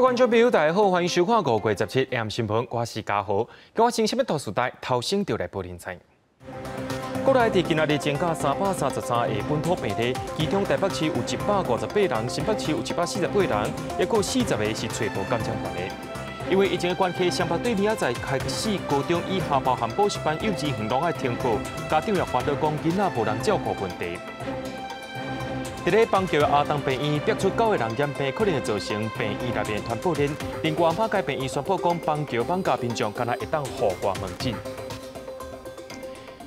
各位觀眾朋友，大家好，歡迎收看5月17 AM 新聞，我是嘉豪。今日新聞大時代，頭先就來報您知。國內佇今仔日增加333個本土病例，其中台北市有158人，新北市有148人，抑閣40個是揣無感染源的。因為疫情的關係，雙北對明仔載開始，高中以下包含補習班、幼稚園攏愛停課，家長也煩惱講囡仔無人照顧問題。佇咧板橋阿東病院，逼出九個人染病，可能會造成病院內面傳播鏈。另外，馬偕病院宣布講，板橋艋舺民眾敢若會當戶外門診。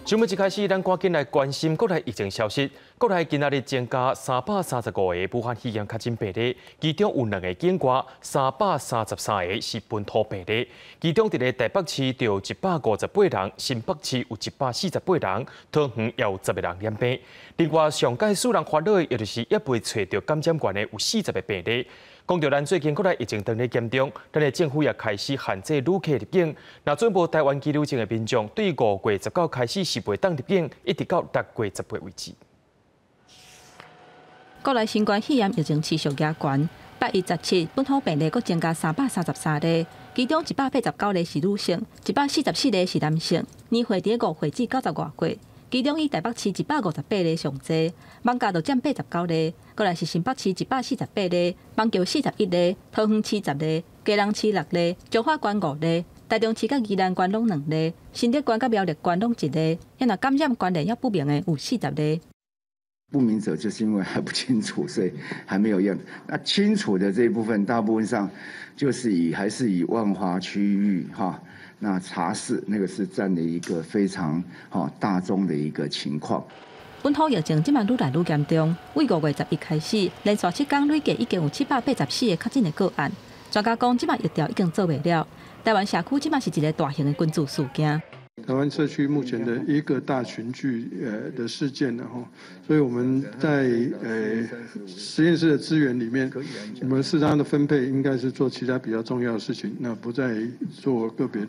新聞一開始，咱趕緊來關心國內疫情消息。國內今仔日增加335個武漢肺炎確診病例，其中有兩个境外，333個是本土病例。其中佇咧台北市就有158人，新北市有148人，桃園也有10個人染病。另外，上蓋使人煩惱的，也就是猶未揣著感染源的有40個病例。講到咱最近國內疫情當咧嚴重，咱的政府也開始限制旅客入境。若準無台灣居留證的民眾，對5月19開始是袂當入境，一直到6月18為止。國內新冠肺炎疫情持續加懸，拜一十七本土病例閣增加333例，其中189例是女性，144例是男性，年歲佇5歲至90外歲。其中以台北市158例上濟，艋舺就佔89例，過來是新北市148例，板橋41例，桃園市10例，基隆市6例，彰化縣5例，台中市佮宜蘭縣攏2例，新竹縣佮苗栗縣攏1例。若感染關聯猶不明的有40例。不明者就是因為還不清楚，所以還沒有驗。那清楚的這一部分，大部分上就是以還是以萬華區域哈。那茶室那個是佔了一個非常大宗的一個情況。本土疫情這馬愈來愈嚴重，為5月11開始，連續7天累計已經有784個確診的個案。專家講，這馬疫調已經做袂了。台灣社區這馬是一個大型的群聚事件。台灣社區目前的一個大群聚的事件呢，所以我們在實驗室的資源裡面，我們適當的分配應該是做其他比較重要的事情，那不再做個別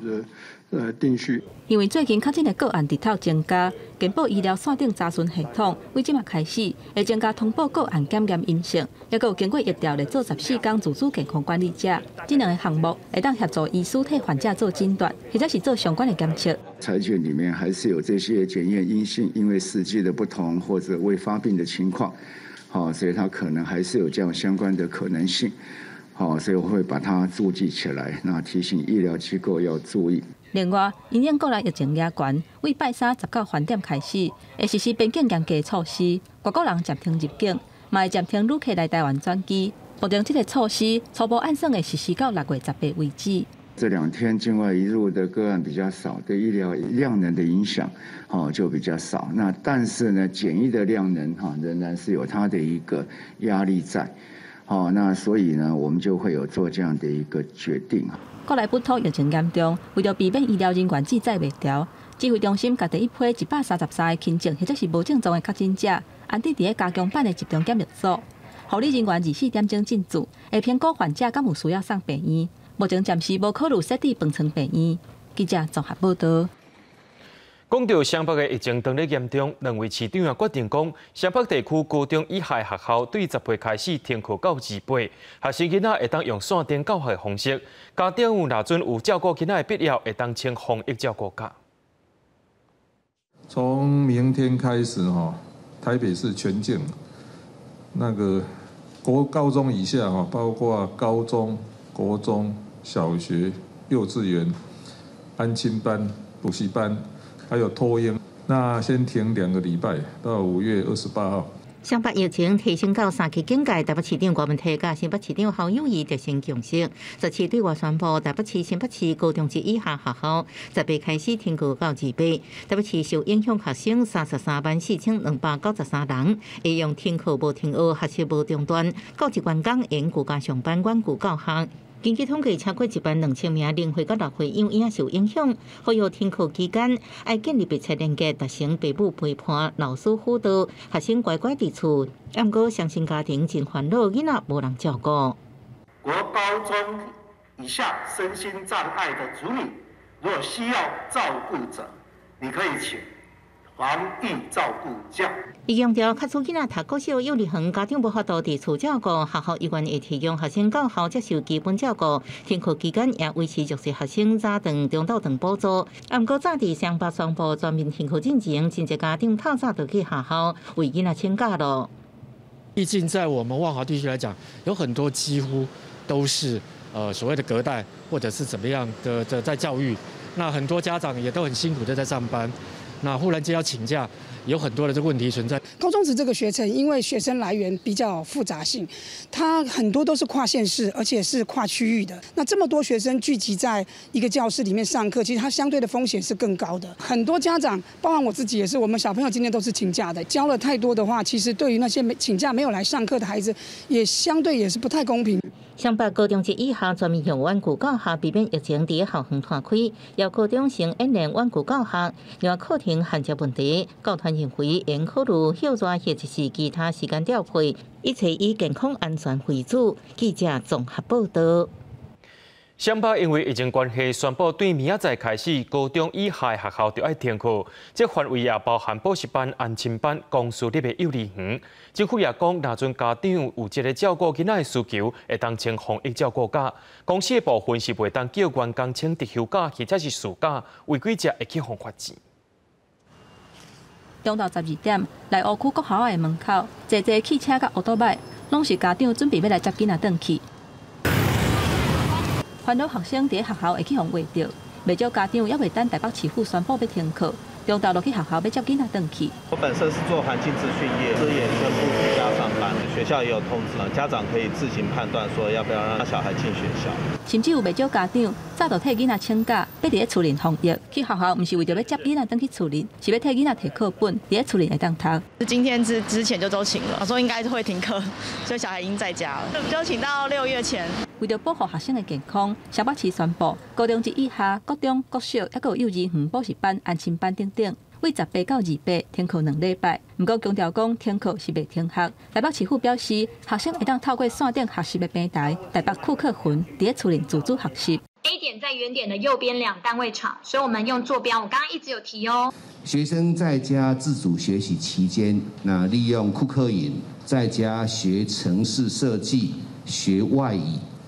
的定序。因為最近確診的個案直透增加，健保醫療線頂查詢系統為這馬開始會增加通報個案檢驗陰性，抑閣有經過疫調來做14天自主健康管理者，這兩个項目會當協助醫師替患者做診斷，或者是做相關的檢測。篩檢裡面還是有這些檢驗陰性，因為時機的不同或者未發病的情況，好，所以它可能還是有這樣相關的可能性，好，所以我會把它註記起來，那提醒醫療機構要注意。另外，因應國內疫情也懸，為拜三十九飯點開始，會實施邊境嚴格措施，外國人暫停入境，嘛會暫停旅客來台灣轉機。目前這个措施初步按算會實施到6月18為止。這兩天境外移入的個案比較少，對醫療量能的影響，就比較少。那但是呢，檢疫的量能，仍然是有它的一個壓力在，那所以呢，我們就會有做這樣的一個決定。國內本土疫情嚴重，為著避免醫療人員駐載袂牢，指揮中心共第一批133個輕症或者是無症狀的確診者安置佇咧加強版的集中檢疫所，護理人員24點鐘進駐，會評估患者敢有需要送病院。目前暫時無考慮設置病床病院。記者綜合報道。講到雙北的疫情當咧嚴重，兩位市長也決定講，雙北地區高中以下學校對10歲開始停課到28，學生囡仔會當用線頂教學的方式。家長若準有照顧囡仔的必要，會當請防疫照顧假。從明天開始，台北市全境那個國高中以下，包括高中、國中、小學、幼稚園、安親班、補習班，還有托嬰，那先停2個禮拜，到5月28號。雙北疫情提升到三級警戒，台北市長柯文哲佮新北市長侯友宜達成共識，17對外宣布，台北市、新北市高中及以下學校18開始停課到28。台北市受影響學生33萬4293人，會用停課無停學、學習無中斷，教職員工用居家上班、遠距教學。根據統計，超過1萬2千名0歲到6歲幼嬰受影響。呼籲停課期間，愛建立密切連結，達成父母陪伴、老師輔導，學生乖乖佇厝。毋過，雙薪家庭真煩惱，囡仔無人照顧。國高中以下身心障礙的子女，如果需要照顧者，你可以請防疫照顧假。伊強調，假使囡仔讀國小、幼兒園，家長無法度佇厝照顧，學校依然會提供學生到校接受基本照顧。停課期間也維持弱勢學生早頓、中晝頓補助。啊，毋過早佇雙北宣布全面停課進前，真濟家長透早就去學校為囡仔請假囉。畢竟在我們萬華地區來講，有很多幾乎都是所謂的隔代，或者是怎麼樣的在教育。那很多家長也都很辛苦的在上班。那忽然間要請假，有很多的這個問題存在。高中職這個學程，因為學生來源比較複雜性，它很多都是跨縣市，而且是跨區域的。那這麼多學生聚集在一個教室裡面上課，其實它相對的風險是更高的。很多家長，包含我自己也是，我們小朋友今天都是請假的。教了太多的話，其實對於那些沒請假沒有來上課的孩子，也相對也是不太公平。雙北高中職以下全面用遠距教學，避免疫情佇校園傳開。由高中生演練遠距教學，另外課程銜接問題，教團認為應考慮歇熱或者是其他時間調配，一切以健康安全為主。記者綜合報道。雙北因為疫情關係，宣布對明仔載開始，高中以下學校就愛停課。這範圍也包含補習班、安親班、公私立的幼兒園。政府也講，若準家長有這个照顧囡仔的需求，會當請防疫照顧假。公司的部分是袂當叫員工請特休假或者是事假，違規者會去予罰錢。中晝12點，內湖區國校的門口，濟濟汽車佮烏多擺，攏是家長準備欲來接囡仔轉去。煩惱學生佇學校會去予穢著，袂少家長猶未等台北市府宣布欲停課，中晝落去學校欲接囡仔轉去。我本身是做環境資訊業，也宣布居家上班，學校也有通知，家長可以自行判斷說要不要讓小孩進學校。甚至有袂少家長早就替囡仔請假，欲佇咧厝裡防疫。去學校毋是為著欲接囡仔轉去厝裡，是欲替囡仔提課本，佇咧厝裡會當讀。今天之前就都請了，我說應該會停課，所以小孩已經在家了，就請到6月前。為著保護學生的健康，雙北市宣布，高中職以下、國中、國小，猶閣有幼兒園、補習班、安親班等等，對18到28停課2禮拜。毋過強調講，停課是袂停學。台北市府表示，學生會當透過線頂學習的平台，台北庫克雲，佇咧厝裡自主學習。 A 點在原點的右邊2單位長，所以我們用坐標。我剛剛一直有提哦。學生在家自主學習期間，那利用庫克雲在家學程式設計、學外語。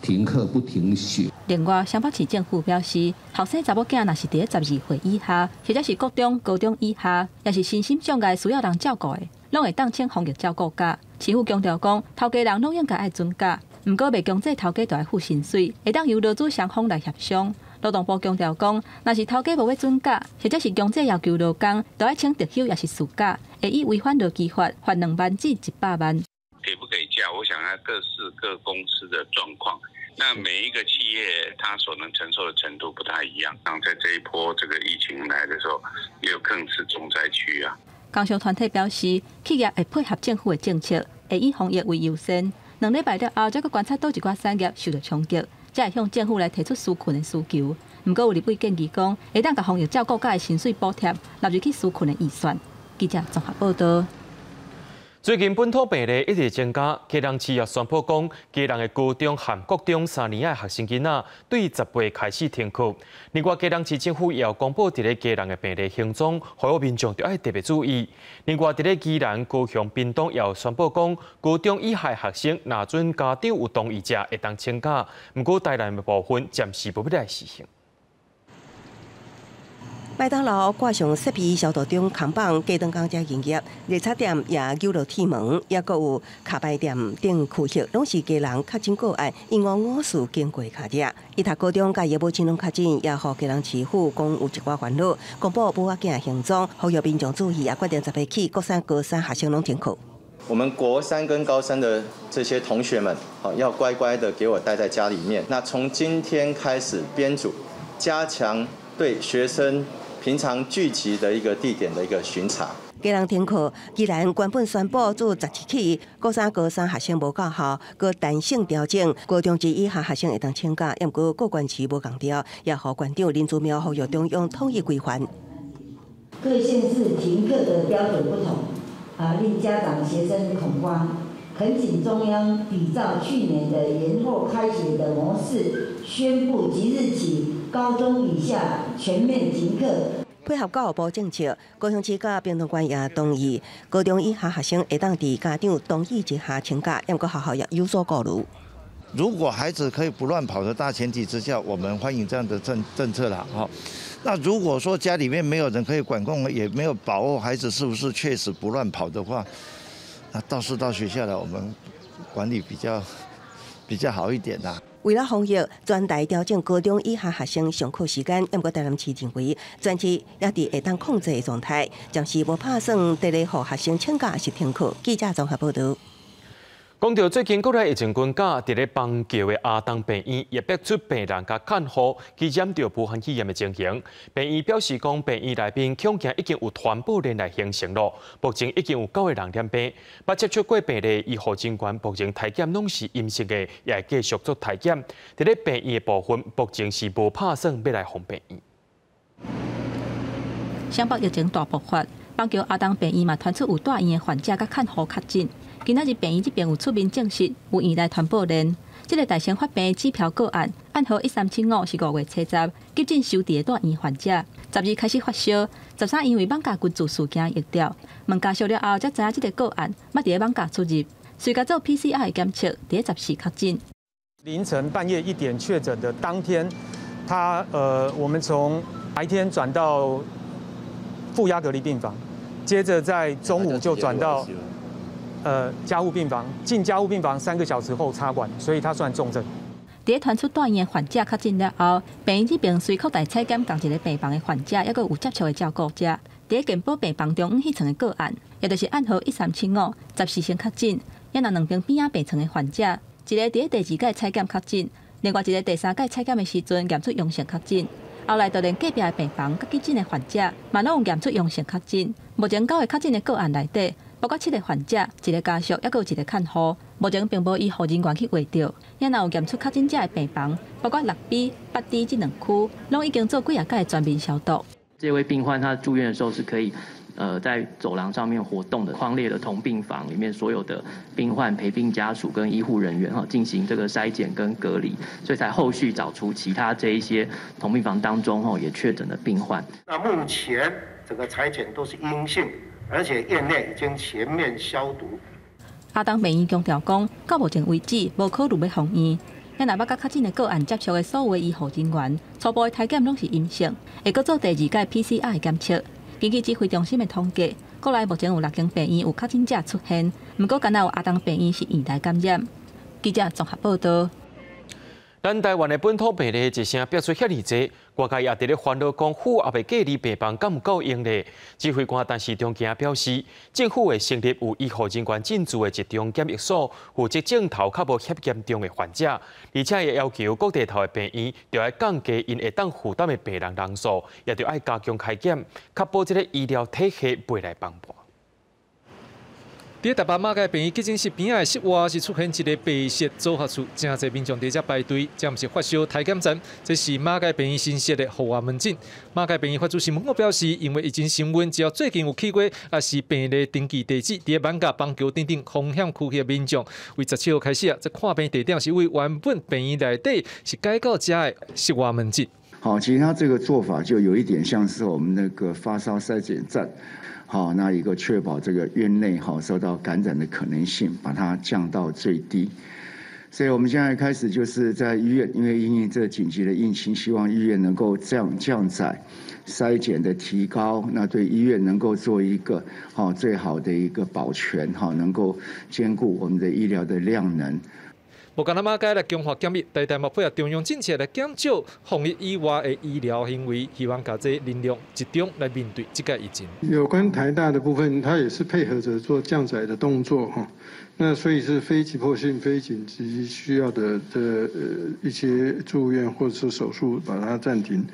停課不停學。另外，雙北市政府表示，後生查某囝若是佇咧12歲以下，或者是國中、高中以下，抑是身心障礙需要人照顧的，攏會當請防疫照顧假。市府強調講，頭家人攏應該愛准假，毋過袂強制頭家著愛付薪水，會當由勞資雙方來協商。勞動部強調講，若是頭家無欲准假，或者是強制要求勞工，著愛請特休抑是事假，會依違反勞基法，罰2萬至100萬。給不給假？我想要各市各公司的狀況。那每一個企業，它所能承受的程度不太一樣。當在這一波這個疫情來的時候，又更是重災區啊。工商團體表示，企業會配合政府的政策，會以防疫為優先。2禮拜了後，才閣觀察佗一寡產業受到衝擊，才會向政府來提出紓困的需求。毋過有立委建議講，會當共防疫照顧假的薪水補貼納入去紓困的預算。記者綜合報道。最近本土病例一直增加，基隆市也宣布講，基隆的高中和國中三年的學生囡仔對18開始停課。另外，基隆市政府也有公布佇咧基隆的病例行蹤，呼籲民眾著愛特別注意。另外，佇咧宜蘭、高雄、屏東也有宣布講，高中以下學生若準家長有同意者，會當請假。毋過台南的部分暫時無欲來實行。麥當勞掛上設備消毒中扛棒，隔頓工才營業，熱炒店也扭落鐵門，抑閣有卡牌店等區域，攏是家人確診個案，因五五四經過卡遮。伊讀高中佮業母親攏確診，也予基隆市府講有一寡煩惱，公布母仔囝行蹤，呼籲民眾注意，也決定18起國三、高三學生攏停課。我們國三跟高三的這些同學們，要乖乖的給我待在家裡面。那從今天開始編組，加強對學生平常聚集的一個地點的一個巡查。基隆停課，宜蘭原本宣布自17起，國三、高三學生無到校，閣彈性調整，高中職以下學生會當請假，毋過各縣市無仝調，也予縣長林姿妙呼籲中央統一規範。各縣市停課的標準不同，啊，令家長學生恐慌。懇請中央比照去年的延後開學的模式，宣布即日起高中以下全面停課。配合教育部政策，高雄市佮屏东縣也同意，高中以下學生會當佇家長同意之下請假，毋過學校也有所顧慮。如果孩子可以不亂跑的大前提之下，我們歡迎這樣的政策啦，哈。那如果說家裡面沒有人可以管控，也沒有把握孩子是不是確實不亂跑的話，那倒是到學校來，我們管理比較好一點啦。為了防疫，全台調整高中以下學生上課時間，毋過台南市認為全市猶佇會當控制的狀態，暫時無拍算佇咧予學生請假抑是停課。記者綜合報道。講到最近國內疫情增加，佇咧邦橋的阿東病院也逼出病人佮看護去染著武漢肺炎的情形。病院表示講，病院內面恐驚已經有傳播鏈來形成咯。目前已經有九個人染病，捌接觸過病例醫護人員目前體檢攏是陰性的，也會繼續做體檢。佇咧病院的部分，目前是無拍算欲來封病院。雙北疫情大爆發，邦橋阿東病院嘛傳出有住院的患者佮看護確診。今仔日病院這邊有出面證實有院內傳播鏈。這個大聲發病的指標個案，案號1375是5月70，急診收治的住院患者，12開始發燒，13因為艋舺群聚事件疫調，問家屬了後才知影這個個案捌佇咧艋舺出入，隨共做 PCR 檢測，佇咧14確診。凌晨半夜1點確診的當天，我們從白天轉到負壓隔離病房，接着在中午就轉到加護病房，進加護病房3個小時後插管，所以他算重症。佇咧傳出住院的患者確診了後，病院這邊隨擴大採檢仝一个病房的患者，抑閣有接觸的照顧者。佇咧健保病房中央彼層的個案，也就是案號1375，14先確診。抑若兩邊邊仔病床的患者，一個佇咧第二擺採檢確診，另外一個第三擺採檢的時陣驗出陽性確診。後來就連隔壁的病房佮急診的患者，嘛攏有驗出陽性確診。目前九个確診的個案內底，包括七個患者、一個家屬，抑閣有一個看護。目前並無醫護人員去畫著。抑若有驗出確診者的病房，包括6B、8D 這兩區，攏已經做幾仔擺全面消毒。這位病患他住院的時候是可以，在走廊上面活動的，匡列的同病房裡面所有的病患、陪病家屬跟醫護人員哈進行這個篩檢跟隔離，所以才後續找出其他這一些同病房當中吼也確診的病患。那目前整個採檢都是陰性，而且院內已經全面消毒。阿東病院強調講，到目前為止無考慮欲封院。抑若捌佮確診的個案接觸的所有醫護人員，初步的體檢攏是陰性，會閣做第二擺 PCR 檢測。根據指揮中心的統計，國內目前有六間病院有確診者出現，毋過干焦有阿東病院是院內感染。記者綜合報道。咱台灣的本土病例一聲變出遐爾濟，外界也佇咧煩惱講，負壓的隔離病房敢有夠用咧？指揮官陳時中今仔表示，政府會成立有醫護人員進駐的集中檢疫所，負責症頭較無遐嚴重的患者，而且也要求各地頭的病院，著愛降低𪜶會當負擔的病人人數，也著愛加強篩檢，確保這个醫療體系袂來崩盤。佇台北馬偕病院急診室邊仔的室外是出現一个白色組合厝，誠濟民眾佇遮排隊，這毋是發燒體檢站，這是馬偕病院新設的負壓門診。馬偕病院發出新聞稿表示，因為疫情升溫，只要最近有去過，抑是病例登記地址佇艋舺邦橋等等風險區域的民眾，為17號開始啊，這看病地點是為原本病院內底是改到遮的室外門診。好，其實他這個做法就有一點像是我們那個發燒篩檢站。好，那一個確保這個院內哈受到感染的可能性，把它降到最低。所以我們現在開始就是在醫院，因為因應這緊急的疫情，希望醫院能夠降載篩檢的提高，那對醫院能夠做一個好最好的一個保全，哈，能夠兼顧我們的醫療的量能。無干焦馬偕來強化檢疫，台大嘛配合中央政策來減少防疫以外的醫療行為，希望共這能量集中來面對這個疫情。有關台大的部分，它也是配合着做降載的動作哈。那所以是非急迫性、非緊急需要的一些住院或者是手術，把它暫停。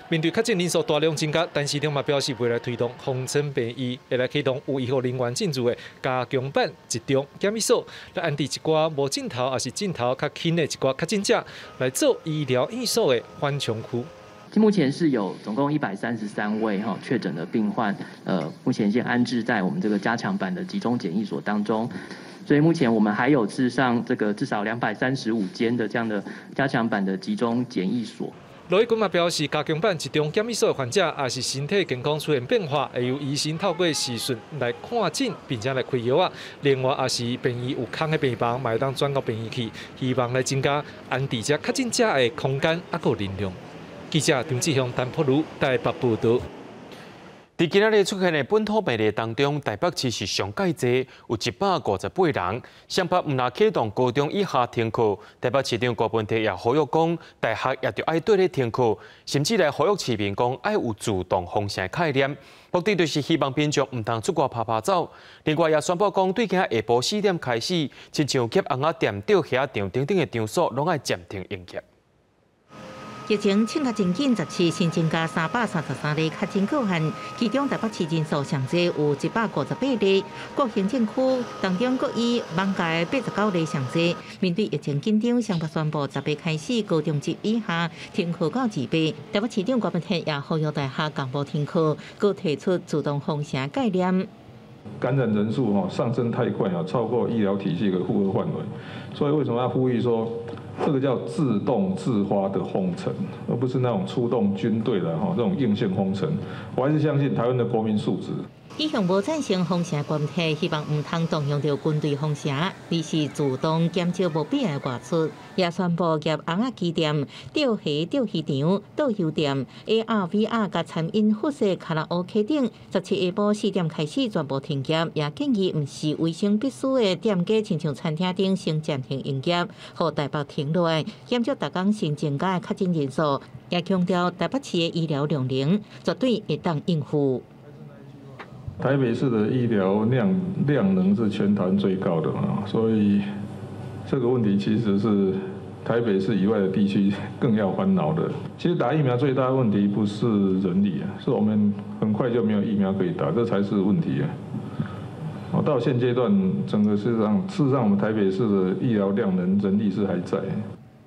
面對確診人數大量增加，陳時中嘛表示會來推動封村病院，會來啟動有醫護人員進駐的加強版集中檢疫所，來安置一寡無症頭抑是症頭較輕的一寡確診者，來做醫療院所的緩衝區。目前是有總共133位哈確診的病患，目前先安置在我們這個加強版的集中檢疫所當中。所以目前我們還有事實上這個至少235間的這樣的加強版的集中檢疫所。罗毅军嘛表示，加强版集中检疫所的患者，也是身體健康出現變化，會由醫生透過視訊來看診，並且來開藥啊。另外，也是病院有空的病房，嘛會當轉到病院去，希望來增加安置遮確診者的空間抑閣人量。記者張志雄、陳柏如台北報導。佇今仔日出現的本土病例當中，台北市是上蓋濟，有158人。雙北毋但啟動高中以下停課，台北市長柯文哲也呼籲講，大學也著愛綴咧停課，甚至來呼籲市民講愛有自動封城概念，目的就是希望民眾毋通出外趴趴走。另外也宣布講，對今下晡4點開始，親像夾尪仔店、釣蝦場等等的場所，攏愛暫停營業。疫情衝甲真緊，17新增加333例確診個案，其中台北市人數上濟有158例，各行政區當中閣以艋舺89例上濟。面對疫情緊張，雙北宣布10日開始高中級以下停課到2八。台北市長柯文哲也呼籲大學共無停課，閣提出自動封城概念。感染人數上升太快啊，超過醫療體系的負荷範圍，所以為什麼要呼籲說，這個叫自動自發的封城，而不是那種出動軍隊的這種硬性封城。我還是相信台灣的國民素質。一向無贊成封城關係，希望毋通動用著軍隊封城，而是自動減少無必要外出。也宣布夾尪仔雞店、釣蝦釣魚場、桌遊店、AR、VR佮餐飲復式卡拉 OK 等，17下晡4點開始全部停業。也建議毋是衛生必須的店家，親像餐廳等先暫停營業，予台北停落來，減少逐工新增加的確診人數。也強調台北市的醫療量能絕對會當應付。台北市的醫療量能是全台灣最高的嘛，所以這個問題其實是台北市以外的地區更要煩惱的。其實打疫苗最大的問題不是人力啊，是我們很快就沒有疫苗可以打，這才是問題啊。到現階段，整個事實上，我們台北市的醫療量能人力是還在。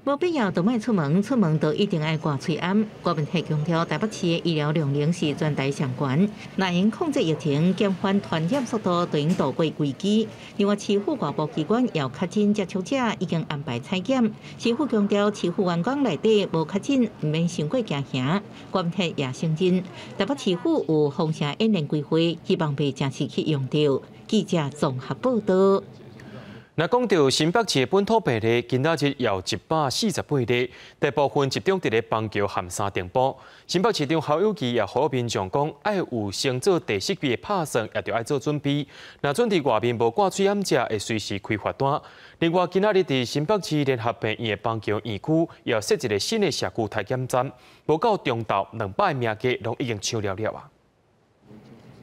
無必要就莫出門，出門就一定愛掛喙罨。郭文鐵強調，台北市的醫療量能是全台上懸，若用控制疫情、減緩傳染速度，就用渡過危機。另外，市府外部機關有確診接觸者已經安排採檢。市府強調，市府員工內底無確診，毋免傷過驚嚇。郭文鐵也承認，台北市府有封城演練規劃，希望袂誠時去用著。記者綜合報道。若講到新北市的本土病例，今仔日有148例，大部分集中佇咧板橋和三重埔。新北市長侯友宜也呼籲民眾講，愛有先做第四級的拍算，也著愛做準備。若準佇外面無掛喙罨者，會隨時開罰單。另外，今仔日佇新北市聯合病院的板橋院區，也設一個新的社區篩檢站，無到中晝200個名額，攏已經搶了了啊！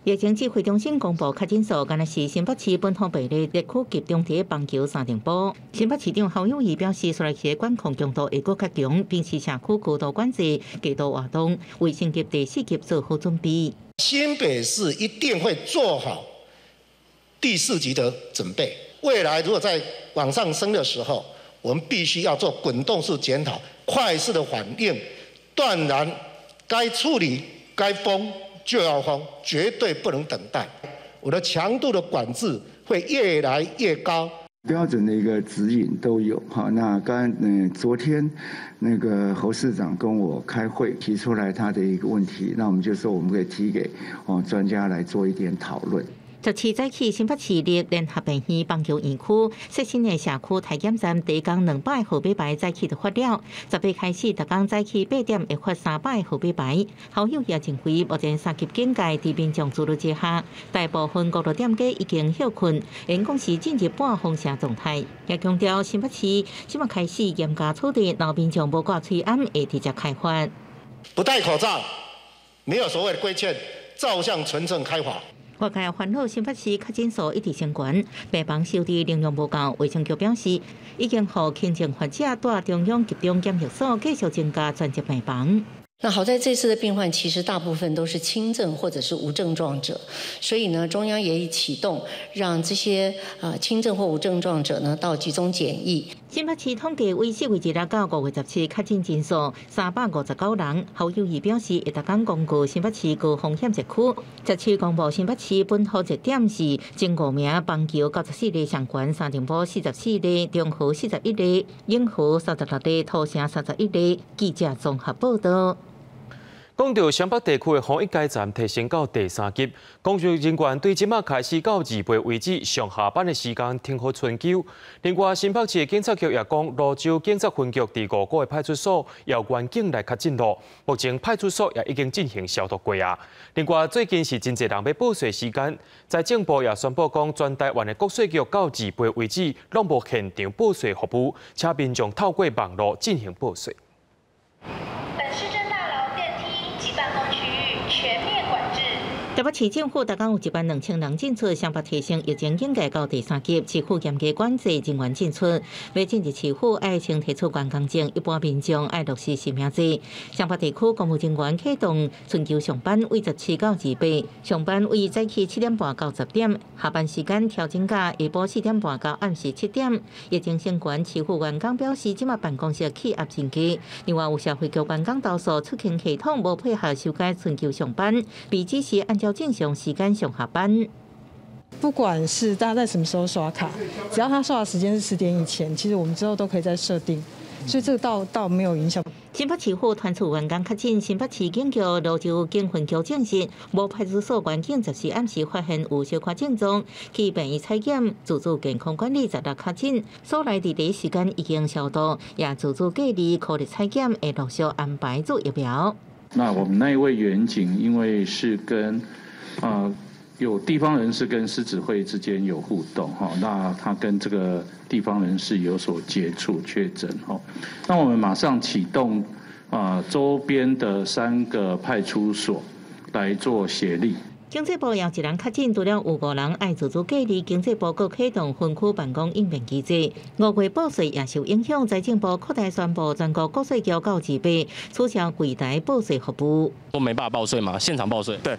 疫情指揮中心公布確診數，敢若是新北市本土病例熱區集中佇板橋三重埔。新北市長侯友宜表示，紲落去的管控強度會閣較強，並是社區高度管制、過度活動，為升級第四級做好準備。新北市一定會做好第四級的準備。未來如果在往上升的時候，我們必須要做滾動式檢討、快速的反應，斷然該處理、該封就要封，絕對不能等待。我的強度的管制會越來越高。標準的一個指引都有哈。那剛昨天那個侯市長跟我開會，提出來他的一個問題，那我們就說我們可以提給哦專家來做一點討論。 17早起，新北市立聯合病院板橋院區設新的社區篩檢站，提供200個號碼牌早起就發了。10日開始，逐工早起8點會發300個號碼牌。侯友宜也認為，目前3級警戒佇民眾自律之下，大部分公路店家已經歇睏，因講是進入半封城狀態。也強調新北市這擺開始嚴加處理，若民眾無掛喙罨，會直接開罰。不戴口罩，沒有所謂的規勸，照樣存證開罰。外界煩惱新北市確診數一直升懸，病房收治能量無夠。衛生局表示，已經予輕症患者蹛中央集中檢疫所繼續增加專責病房。那好在這次的病患其實大部分都是輕症或者是無症狀者，所以呢，中央也已啟動，讓這些輕症或無症狀者呢到集中檢疫。新北市統計，為4月1日到5月17，確診人數359人。侯友宜表示，會逐工公告新北市高風險疫區。17公布新北市本土熱點是前5名，板橋94例，上懸三重埔44例，中和41例，永和36例，土城31例。記者綜合報道。講到雙北地區的防疫階層提升到第三級，工作人員對這馬開始到28為止上下班的時間停予春秋。另外，新北市的警察局也講，蘆洲警察分局佇5個的派出所有員警來確診囉，目前派出所也已經進行消毒過啊。另外，最近是真濟人欲報稅時間，財政部也宣布講，全台灣的國稅局到28為止攏無現場報稅服務，請民眾透過網路進行報稅。台北市政府逐工有12000人進出，雙北提升疫情警戒到第三級，市府嚴格管制人員進出。欲進入市府愛先提出員工證，一般民眾愛落實實名制。雙北地區公務人員啟動春秋上班，為17到28，上班為早起7點半到10點，下班時間調整到下晡4點半到暗時7點。疫情升懸，市府員工表示，這馬辦公室氣壓真低。另外，有社會局員工投訴出勤系統無配合修改春秋上班，被指示按照正常時間上下班。不管是大家在什麼時候刷卡，只要他刷的時間是10點以前，其實我們之後都可以再設定，所以這個倒沒有影響。新北市府傳出員工確診，新北市警局蘆洲警分局證實，無派出所員警14暗時發現有小可症狀，去病院採檢，自主健康管理16確診，所來佇第一時間已經消毒，也自主隔離，可日採檢會陸續安排做疫苗。那我們那一位員警，因為是跟有地方人士跟獅子會之間有互動哈，那他跟這個地方人士有所接觸確診哈，那我們馬上啟動周邊的3個派出所來做協力。經濟部也有一人確診，除了有5人愛自主隔離，經濟部閣啟動分區辦公應變機制。5月報稅也受影響，財政部擴大宣布，全國國稅局到28取消櫃台報稅服務。都沒辦法報稅嘛，現場報稅。對，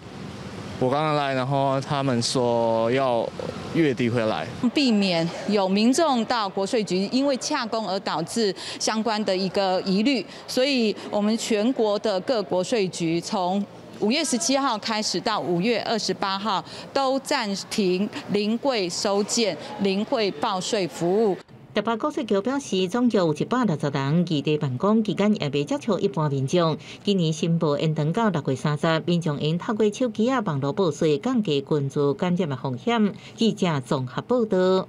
我剛剛來，然後他們說要月底回來，避免有民眾到國稅局因為洽公而導致相關的一個疑慮，所以我們全國的各國稅局從5月17號開始到5月28號，都暫停臨櫃收件、臨櫃報稅服務。台北國稅局表示，總共有160人異地辦公期間，也未接觸一般民眾。今年申報延長到6月30，民眾應透過手機啊網路報稅，降低群聚感染的風險。記者綜合報道。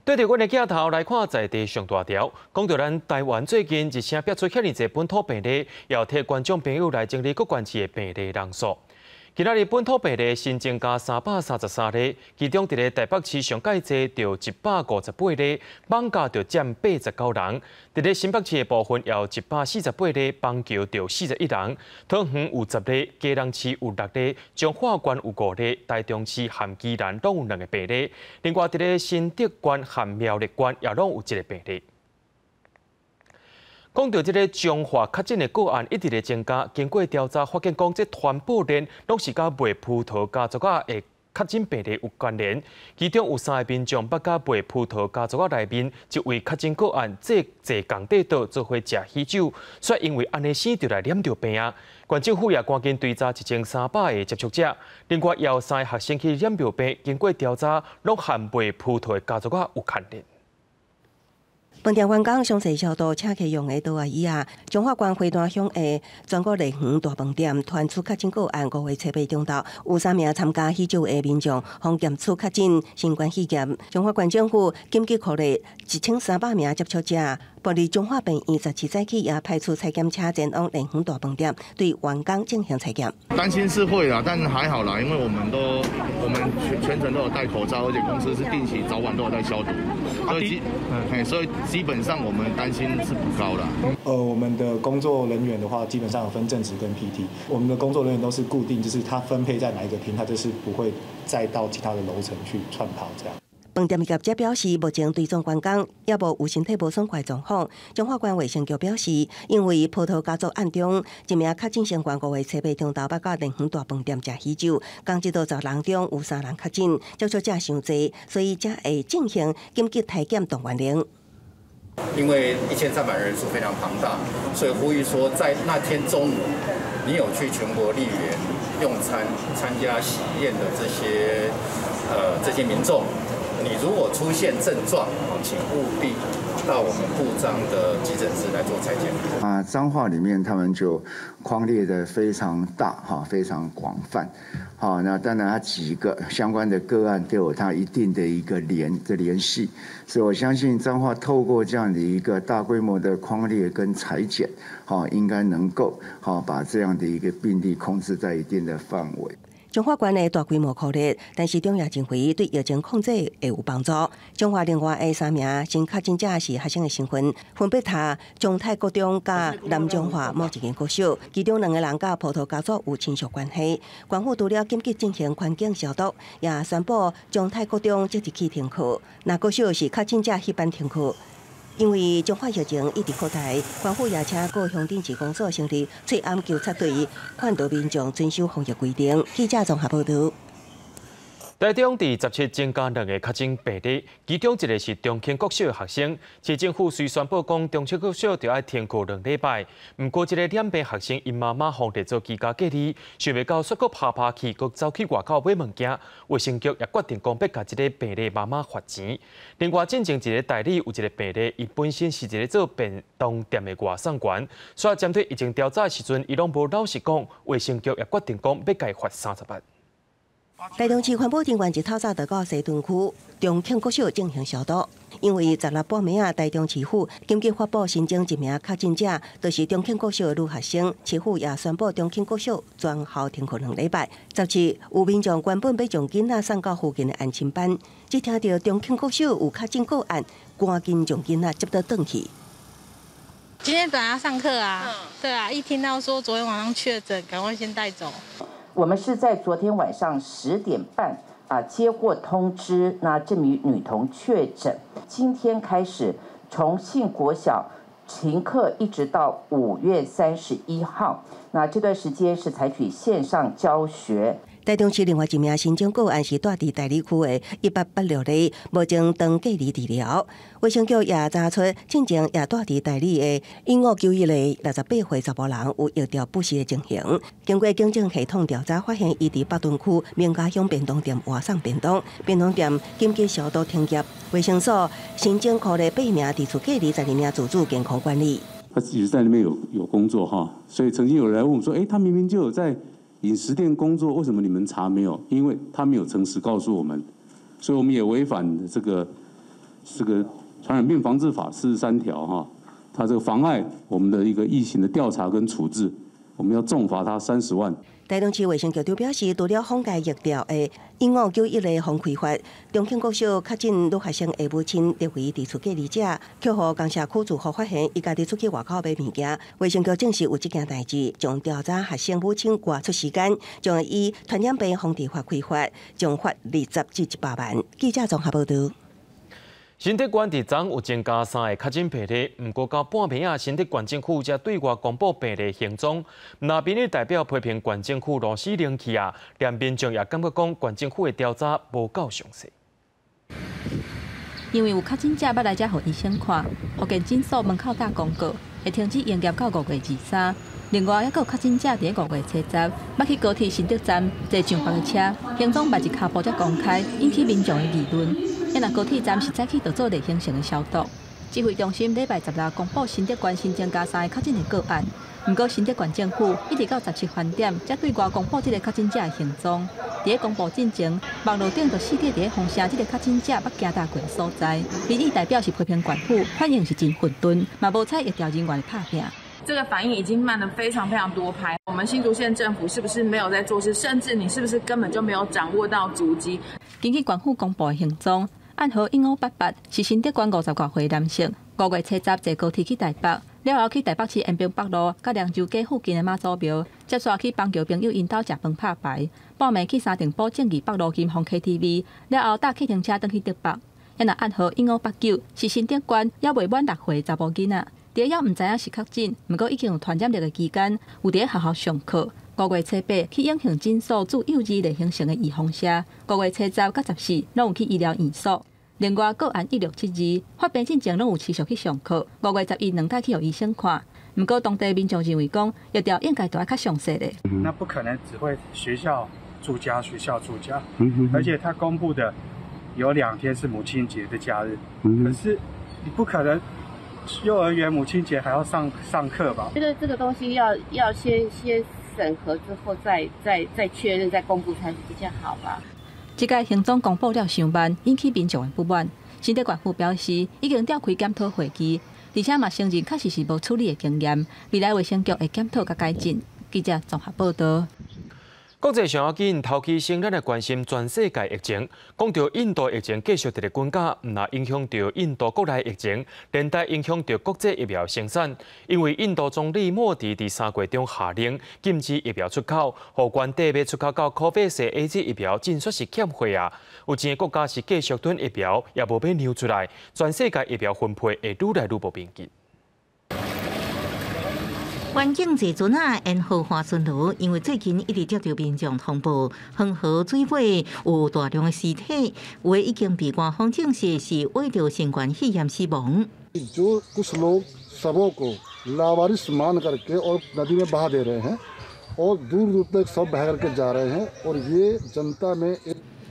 對著阮的鏡頭來看，在地上大條，講著咱台灣最近一聲爆出遐爾濟本土病例，也替觀眾朋友來整理各縣市的病例人數。今仔日本土病例新增加333例，其中佇咧台北市上蓋濟著158例，艋舺就佔89人。佇咧新北市的部分也有148例，板橋著41人，桃園有10例，基隆市有6例，彰化縣有5例，台中市和宜蘭攏有2個病例。另外佇咧新竹縣和苗栗縣也攏有1個病例。講到這个彰化確診的個案一直咧增加，經過調查發現，講這傳播鏈攏是佮賣葡萄家族仔的確診病例有關聯。其中有3个民眾捌佮賣葡萄家族仔內面一位確診個案坐坐仝塊桌做伙食喜酒，煞因為按呢生就來染著病啊。縣政府也趕緊追查1300个接觸者，另外也有3个學生去染著病，經過調查，攏和賣葡萄的家族仔有關聯。飯店員工詳細消毒請客用的桌仔椅仔，彰化縣花壇鄉的全國麗園大飯店傳出確診個案，5月7日中晝有3名參加喜酒的民眾，予檢出確診新冠肺炎。彰化縣政府緊急擴列1300名接觸者，部立彰化病院17早起也派出採檢車前往麗園大飯店對員工進行採檢。擔心是會啦，但還好啦，因為我們全程都有戴口罩，而且公司是定期早晚都有在消毒，所以基本上我們擔心是不高啦。我們的工作人員的話，基本上有分正職跟 PT。我們的工作人員都是固定，就是他分配在哪一個廳，他就是不會再到其他的樓層去串跑這樣。飯店業者表示，目前對總員工猶無有身體無爽快狀況。彰化縣衛生局表示，因為葡萄家族案中一名確診成員5月初八中晝捌到蓮園大飯店食喜酒，仝這度10人中有3人確診，接觸者傷濟，所以才會進行緊急篩檢動員令。因為1300人數非常龐大，所以呼籲說，在那天中午，你有去全國麗園用餐、參加喜宴的這些民眾，你如果出現症狀，請務必到我們部彰的急診室來做採檢。啊，彰化裡面他們就匡列的非常大，哈，非常廣泛。好，那當然，它幾個相關的個案都有它一定的一個聯繫，所以我相信彰化透過這樣的一個大規模的匡列跟採檢，好，應該能夠好把這樣的一個病例控制在一定的範圍。彰化縣的大規模匡列，但是中也認為對疫情控制會有幫助。彰化另外的三名新確診者是學生的身份，分別讀中泰國中佮南彰化某一間國小，其中兩個人佮葡萄家族有親屬關係。縣府除了緊急進行環境消毒，也宣布中泰國中即日起停課。那國小是確診者彼班停課。因為彰化疫情一直擴大，縣府也請各鄉鎮市公所成立翠暗糾察隊，勸導民眾遵守防疫規定。記者綜合報道。台中佇17增加兩个確診病例，其中一个是中興國小的學生。市政府雖宣布講中興國小著愛停課2禮拜，毋過這个染病學生𪜶媽媽予列做居家隔離，想袂到煞閣拍拍去，閣走去外口買物件。衛生局也決定講欲共這个病例媽媽罰錢。另外，進前一个大里有一个病例，伊本身是一个做便當店的外送員，所以針對疫情調查的時陣，伊攏無老實講。衛生局也決定講欲共伊罰30萬。台中市環保人員一透早就到西屯區中慶國小進行消毒，因為16半暝仔，台中市府緊急發布新增一名確診者，就是中慶國小的女學生。市府也宣布中慶國小全校停課2禮拜。17有民眾原本欲將囡仔送到附近的安親班，只聽著中慶國小有確診個案，趕緊將囡仔接倒轉去。今天本來要上課啊，對啊，一聽到說昨天晚上確診，趕快先帶走。我們是在昨天晚上10點半啊接獲通知，那這名女童確診。今天開始，重慶國小停課一直到5月31號。那這段時間是採取線上教學。台中市另外一名新增個案是住佇大里區的1886例，目前當隔離治療。衛生局也查出，進前也住佇大里的1591例68歲查某人有疫調不實的情形。經過警政系統調查，發現伊佇北屯區明家鄉便當店外送便當，便當店緊急消毒停業。衛生所新增匡列8名佇厝隔離，12名自主健康管理。他其實在那邊有工作哈，所以曾經有人來問我說：“欸，他明明就有在飲食店工作，為什麼你們查沒有？”因為他沒有誠實告訴我們，所以我們也違反這個傳染病防治法43條哈，他這個妨礙我們的一個疫情的調查跟處置，我們要重罰他30萬。台中市衛生局長表示，除了封街疫調的1591例防開發，中慶國小確診女學生的母親列為佇厝隔離者，卻予工社區住戶發現，伊家己出去外口買物件。衛生局證實有這件代誌，將調查學生母親外出時間，將以傳染病防治法開罰，將罰20至100萬。記者綜合報道。新竹縣佇昨有增加3个確診病例，毋過到半暝仔，新竹縣政府才對外公布病例行蹤。那民意代表批評縣政府螺絲冷去啊，連民眾也感覺講縣政府的調查無夠詳細。因為有確診者欲來遮予醫生看，復健診所門口貼公告，會停止營業到5月23。另外，猶閣有確診者佇5月初10，欲去高鐵新竹站坐上別个車，行蹤嘛是跤步才公開，引起民眾的議論。若高鐵站是早起就做例行性的消毒。指揮中心禮拜16公布新竹縣新增加3个確診的個案，毋過新竹縣政府一直到17翻點才對外公布這个確診者的行蹤。佇咧公布進前，網路頂就四界佇咧風聲這个確診者捌行踏過的所在。民意代表是批評縣府反應是真混沌，嘛無採疫調人員的拍拚。這個反應已經慢了非常非常多拍。我們新竹縣政府是不是沒有在做事？甚至你是不是根本就沒有掌握到足跡？根據縣府公布的行蹤，案號1588是新竹縣50外歲男性，5月初10坐高鐵去台北，了後去台北市延平北路佮涼州街附近的媽祖廟，接煞去邦橋朋友𪜶兜食飯拍牌，半暝去三重埔正義北路金鳳 KTV，了後搭計程車轉去竹北。遐若案號1589，是新竹縣猶未滿6歲查埔囡仔，佇咧猶毋知影是確診，毋過已經有傳染力的期間，有佇咧學校上課。5月初八去永興診所注幼兒類型性的預防射，5月初十佮十四攏有去醫療院所。另外個案1672發病進前攏有持續去上課，5月11兩擺去予醫生看。毋過當地民眾認為講，疫調應該著愛較詳細咧。那不可能只會學校住家，學校住家，而且他公布的有2天是母親節的假日，可是你不可能幼兒園母親節還要上上課吧？覺得這個東西要先審核之後再確認再公布才是比較好吧。這屆行蹤公布了傷慢，引起民眾的不滿。新竹縣府表示，已經召開檢討會議，而且嘛承認確實是無處理的經驗，未來衛生局會檢討佮改進。記者綜合報導。國際上要緊，頭期先咱來關心全世界疫情。講到印度疫情繼續佇咧滾加，毋但影響著印度國內疫情，連帶影響著國際疫苗生產。因為印度總理莫迪佇3月中下令禁止疫苗出口，予原底欲出口到 COVAX AZ 疫苗，真算是欠貨啊！有錢的國家是繼續囤疫苗，也無欲讓出來，全世界疫苗分配會愈來愈無平均。環境濟陣仔沿河華巡邏，因為最近一直接著民眾通報，恆河水尾有大量的屍體，有的已經被官方證實是為著新冠肺炎死亡。 जो कुछ लोग शवों को लावारिस मान करके और नदी में बहा दे रहे हैं और दूर दूर तक सब बह करके जा रहे हैं और ये जनता में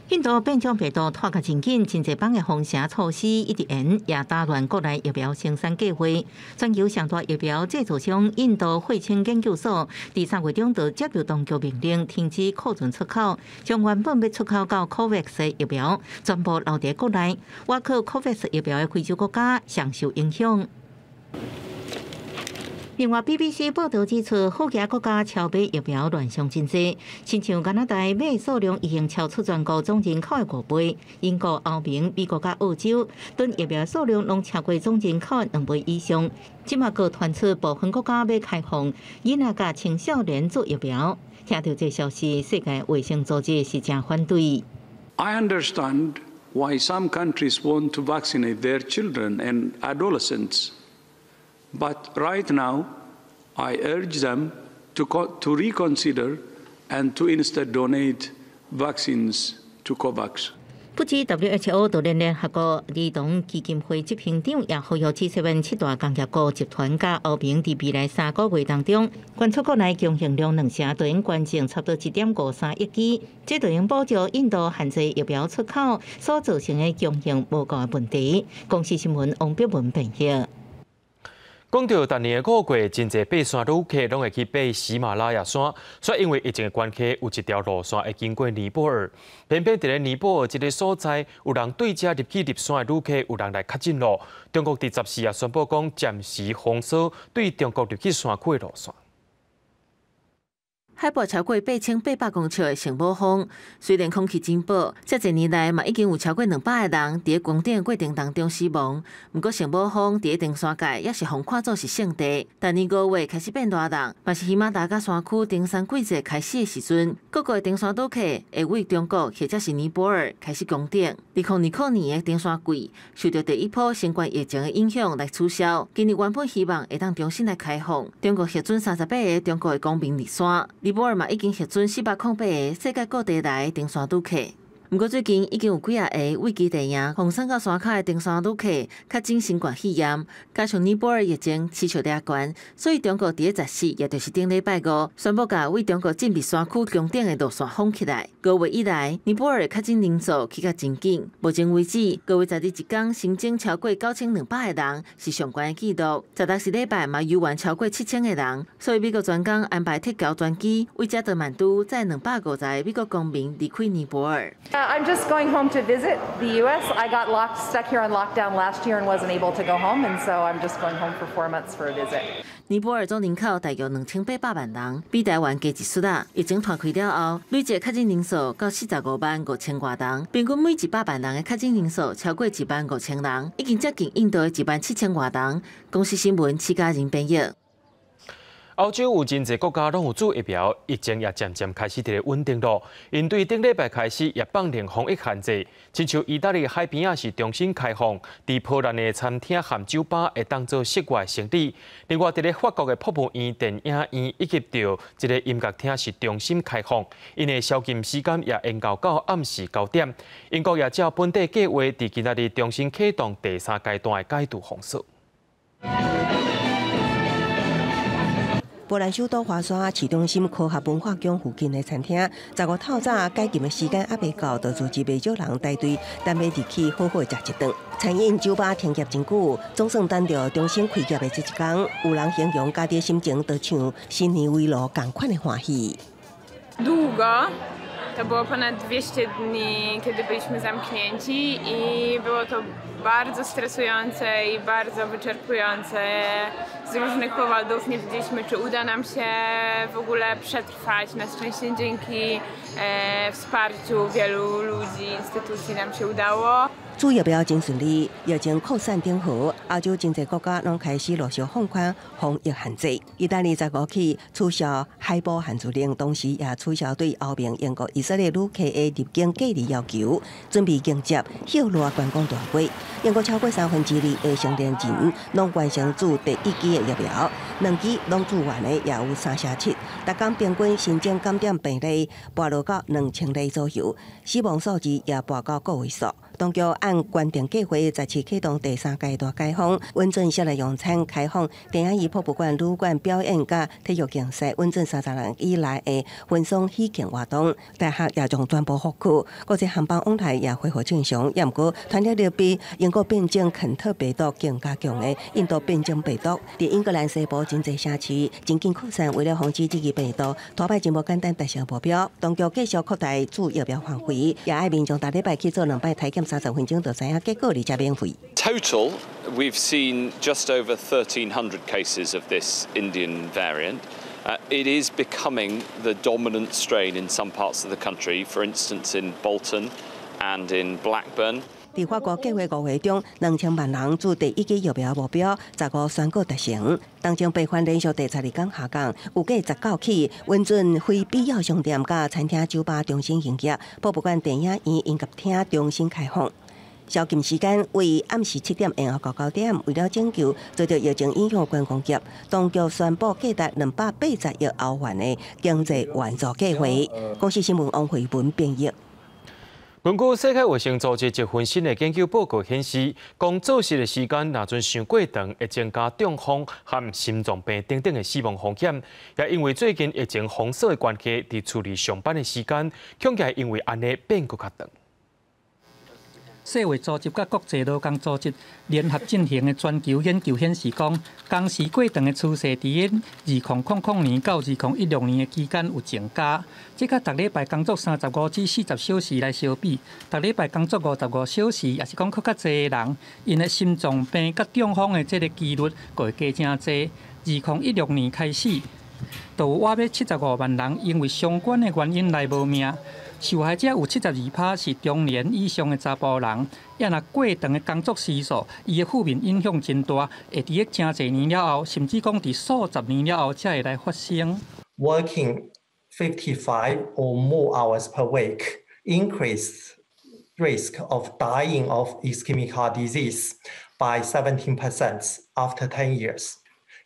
印度變種病毒拖甲真緊，真濟邦的封城措施一直延，也打亂國內疫苗生產計劃。全球上大疫苗製造商印度血清研究所，佇3月中就接著當局命令停止庫存出口，將原本欲出口到 COVAX 的疫苗全部留佇國內。倚靠 COVAX 疫苗的非洲國家上受影響。另外，BBC 報導指出，好額國家超買疫苗亂象真濟，親像加拿大買數量已經超出全國總人口的5倍，英國、歐盟、美國佮澳洲囤疫苗數量攏超過總人口的2倍以上。這馬閣傳出部分國家欲開放囡仔佮青少年注疫苗。聽著這消息，世界衛生組織是誠反對。 I understand why some countries want to vaccinate their children and adolescents. But right now, I urge them to reconsider and to instead donate vaccines to COVAX. 不止 WHO 就連聯合國兒童基金會執行長也呼籲 G7 七大工業國集團佮歐盟佇未來3個月當中，捐出國內供應量兩成，就用捐贈差不多1.53億劑，這就用補助印度限制疫苗出口所造成的供應無夠的問題。公視新聞王碧文編譯。講著逐年的五月，真濟爬山旅客攏會去爬喜馬拉雅山，煞因為疫情的關係，有一條路線會經過尼泊爾。偏偏佇咧尼泊爾這个所在，有人對遮入去入山的旅客有人來確診囉。中國佇14也宣布講，暫時封鎖對中國入去山區的路線。海拔超過8800公尺的聖母峰，雖然空氣真薄，這濟年來嘛已經有超過200個人佇咧攻頂過程當中死亡。毋過聖母峰佇咧登山界也是予看做是聖地。逐年5月開始變熱人，嘛是喜馬拉雅山區登山季節開始的時陣，各國的登山旅客會對中國或者是尼泊爾開始攻頂。2020年的登山季受著第一波新冠疫情的影響來取消，今年原本希望會當重新來開放，中國核准38個中國的公民入山。尼泊爾嘛已經核准408個世界各地來的登山旅客。毋過最近已經有幾仔个對基地營予送到山跤的登山旅客確診新冠肺炎，加上尼泊爾疫情持續掠懸，所以中國佇咧14，也就是頂禮拜五，宣布共對中國進入山區攻頂的路線封起來。5月以來，尼泊爾確診人數起較真緊，目前為止，5月12一工新增超過9200個人，是上懸的紀錄。16是禮拜嘛猶原超過7000個人，所以美國專工安排撤僑專機，對加德滿都載250個美國公民離開尼泊爾。I'm just going home to visit the U.S. I got stuck here on lockdown last year and wasn't able to go home, and so I'm just going home for 4 months for a visit. 尼泊爾總人口大約2800萬人，比台灣加一撮仔。疫情湠開了後，累計確診人數到45萬5千外人，平均每100萬人的確診人數超過1萬5千人，已經接近印度的1萬7千外人。公視新聞，徐家仁編譯。歐洲有真濟國家攏有注疫苗，疫情也漸漸開始佇咧穩定囉。𪜶對頂禮拜開始也放寬防疫限制，親像意大利海邊仔是重新開放，佇波蘭的餐廳和酒吧會當做室外生意。另外，佇咧法國的博物院、電影院以及著一个音樂廳是重新開放，𪜶的宵禁時間也延到到暗時9點。英國也照本底計劃，佇今仔日重新啟動第三階段的解除封鎖。波蘭首都華沙市中心科學文化宮附近的餐廳，15透早解禁的時間猶未到，就聚集袂少人排隊，等欲入去好好食一頓。餐飲酒吧停業真久，總算等著重新開業的這一天，有人形容家己心情就像新年圍爐仝款的歡喜。 Długo. To było ponad 200 dni, kiedy byliśmy zamknięci i było to bardzo stresujące i bardzo wyczerpujące z różnych powodów. Nie wiedzieliśmy, czy uda nam się w ogóle przetrwać. Na szczęście dzięki wsparciu wielu ludzi, instytucji nam się udało. 注疫苗真順利，疫情擴散頂好，歐洲真濟國家攏開始陸續放寬防疫限制。意大利15起取消海捕限聚令，同時也取消對歐盟、英國、以色列旅客的入境隔離要求，準備迎接熱熱觀光大季。英國超過2/3的成年人攏完成注第一劑的疫苗，兩劑攏注完的也有3成7。逐工平均新增感染病例跋落到2000例左右，死亡數字也跋到個位數。當局按原定計劃，17啟動第三階段解封，允准室內用餐開放，電影院、博物館、旅館、表演佮體育競賽，允准30人以內的婚喪喜慶活動。大學也將全部復課，國際航班往來也恢復正常。也毋過，傳染力比英國變種肯特病毒更加強的印度變種病毒，佇英格蘭西部真濟城市真緊擴散。為了防止這個病毒，拖擺真無簡單達成目標。當局繼續擴大注疫苗範圍，也愛民眾逐禮拜去做兩擺體檢，30分鐘就知影結果，而且免費。 Total, we've seen just over 1,300 cases of this Indian variant. It is becoming the dominant strain in some parts of the country, for instance in Bolton and in Blackburn. 佇法國計劃5月中2000萬人注第一劑疫苗目標，15宣告達成。當中病患連續第12工下降，預計19起允准非必要商店佮餐廳、酒吧重新營業，博物館、電影院、音樂廳重新開放。宵禁時間為暗時7點延後到9點。為了拯救遭著疫情影響觀光業，當局宣布價值280億歐元的經濟援助計劃。公視新聞王慧文編譯。根據世界衛生組織一份新的研究報告顯示，講做事的時間若陣傷過長，會增加中風和心臟病等等的死亡風險。也因為最近疫情封鎖的關係，佇厝裡上班的時間，恐驚因為按呢變閣較長。世衛組織佮國際勞工組織聯合進行的全球研究顯示，講工時過長的趨勢，佇2000年到2016年的期間有增加。這佮逐禮拜工作35至40小時來相比，逐禮拜工作55小時，抑是講閣較濟的人，𪜶的心臟病佮中風的這个機率，閣會加誠濟。2016年開始，就有約75萬人因為相關的原因來無命。受害者有72%是中年以上的查埔人，抑若過長的工作時數，伊的負面影響真大，會佇咧誠濟年了後，甚至講佇數十年了後才會來發生。 Working 55 or more hours per week increase risk of dying of ischemic heart disease by 17% after 10 years.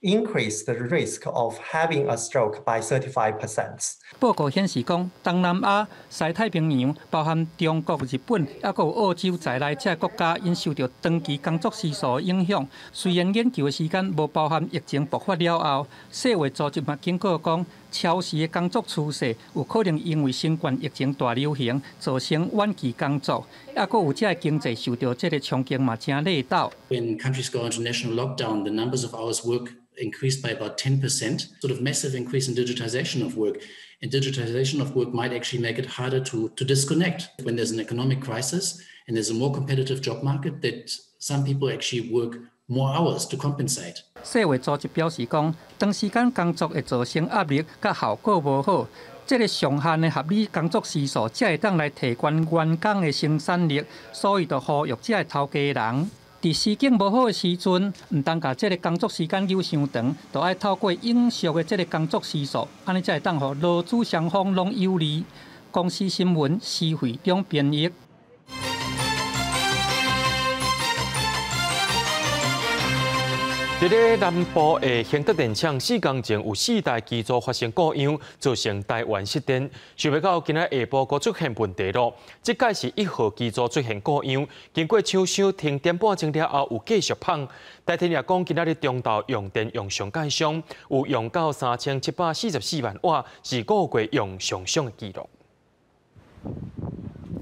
Increase the risk of having a stroke by 35%. 報告顯示講，東南亞、西太平洋，包含中國、日本，抑閣有澳洲在內，這个國家𪜶受著長期工作時數的影響。雖然研究的時間無包含疫情爆發了後，世衛組織嘛警告講，超時的工作趨勢有可能因為新冠疫情大流行造成遠距工作，抑閣有這个經濟受著這个衝擊嘛誠力道。 When countries go into national lockdown, the numbers of hours work increased by about 10%, sort of massive increase in digitization of work. And digitization of work might actually make it harder to disconnect when there's an economic crisis and there's a more competitive job market, that some people actually work more hours to compensate. 世衛組織表示講，長時間工作會造成壓力，佮效果無好。這个上限的合理工作時數，才會當來提懸員工的生產力，所以就呼籲這个頭家人，佇時景無好的時陣，毋通共這个工作時間搝傷長，就愛透過永續的這个工作時數，按呢才會當予勞資雙方攏有利。公視新聞施惠中編譯。佇咧南部的興德電廠，4工前有4台機組發生故障，造成台灣失電。想袂到今仔下晡閣出現問題咯。這擺是1號機組出現故障，經過廠商停點半鐘了後，有繼續放。台電也講，今仔日中晝用電用上蓋俗，有用到3744萬瓦，是5月用上俗的紀錄。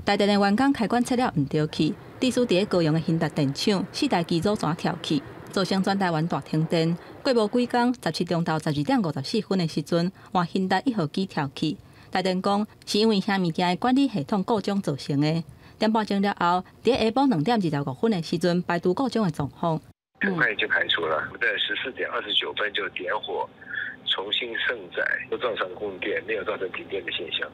台電的員工開關切了毋著去，致使佇咧高雄的興達電廠4台機組全跳去。造成全台灣大停電。過無幾工，17中晝12點54分的時陣，換興達1號機跳去。台電講是因為遐物件的管理系統故障造成的。點半鐘了後，佇下晡2點25分的時陣，排除故障的狀況。很快就排除了。我們在14點29分就點火，重新盛載，都照常供電，沒有造成停電的現象。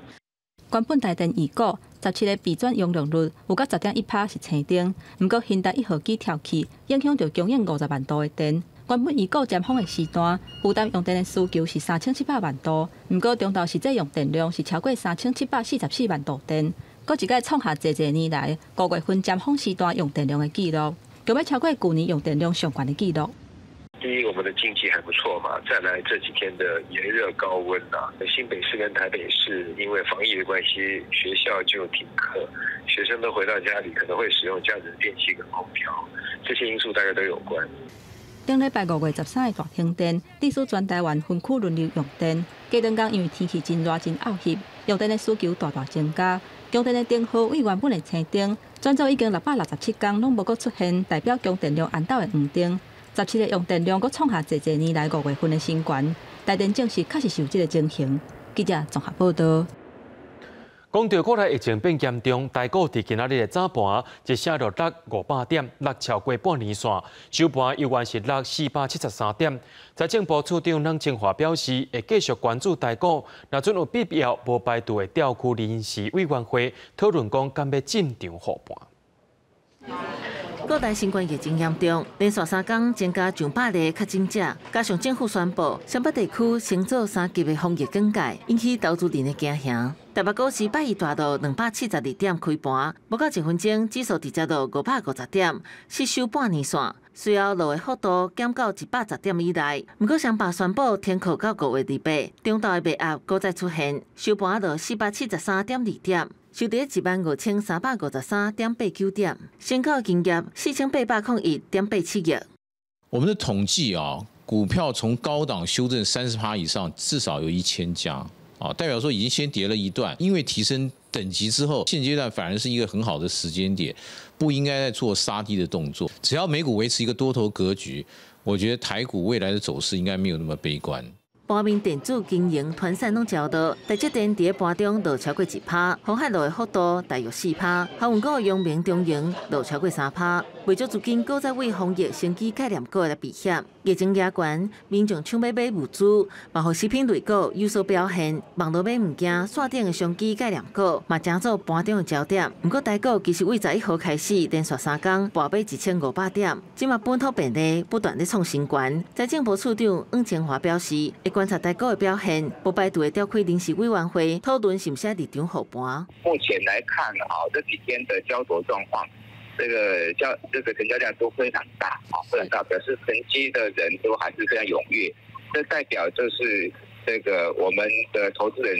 原本台電預估17个備轉容量率有到10.1%是青燈，毋過興達1號機跳起，影響著供應50萬度的電。原本預估尖峰的時段，負擔用電的需求是3700萬度，毋過中晝實際用電量是超過3744萬度電，閣一擺創下濟濟年來5月份尖峰時段用電量的紀錄，更欲超過舊年用電量上懸的紀錄。第一，我們的經濟還不錯嘛。再來這幾天的炎熱高溫啊，新北市跟台北市因為防疫的關係，學校就停課，學生都回到家裡，可能會使用家裡的電器跟空調，這些因素大概都有關。頂禮拜5月13日大停電，致使全台灣分區輪流用電。過兩工因為天氣真熱真漚熱，用電的需求大大增加，供電的燈號為原本的青燈，轉做已經667工攏無閣出現代表供電量按倒的黃燈。17个用電量閣創下濟濟年來5月份的新高，台電證實確實是有這个情形。記者綜合報道。講到國內疫情變嚴重，台股佇今仔日的早盤一聲就落500點，落超過半年線，收盤猶原是落473點。財政部處長阮清華表示，會繼續關注台股，若準有必要，無排除會調區臨時委員會討論講，敢欲進場護盤。國內新冠疫情嚴重，連續3工增加上百例確診者，加上政府宣布雙北地區升做3級的防疫警戒，引起投資人的驚嚇。台北股市拜一大落272點開盤，無到1分鐘，指數直接落550點，失守半年線。隨後落的幅度減到110點以內。毋過雙北宣布停課到5月28，中晝的賣壓閣再出現，收盤落473.2點。收佇15,353.89點，成交金額4801.87億。我們的統計啊，股票從高檔修正30%以上，至少有1000家啊，代表說已經先跌了一段。因為提升等級之後，現階段反而是一個很好的時間點，不應該再做殺低的動作。只要美股維持一個多頭格局，我覺得台股未來的走勢應該沒有那麼悲觀。盤面電子經營團散攏焦落，台積電佇咧盤中落超過1%，鴻海落的幅度大約4%，航運股陽明、中榮落超過3%，袂少資金閣再為防疫生機概念股來避險。疫情嚴懸，民眾搶欲買物資，嘛予食品類股有所表現。網路買物件，線頂的商機概念股嘛，成做盤中的焦點。毋過台股其實為11號開始，連續3工跋買1500點，這馬本土病例不斷咧創新高。財政部處長黃清華表示，會觀察台股的表現，無排除會召開臨時委員會討論是毋是入場護盤。目前來看，哈，這幾天的交投狀況。這個成交量都非常大，啊，非常大，表示承接的人都還是非常踴躍，這代表就是這個我們的投資人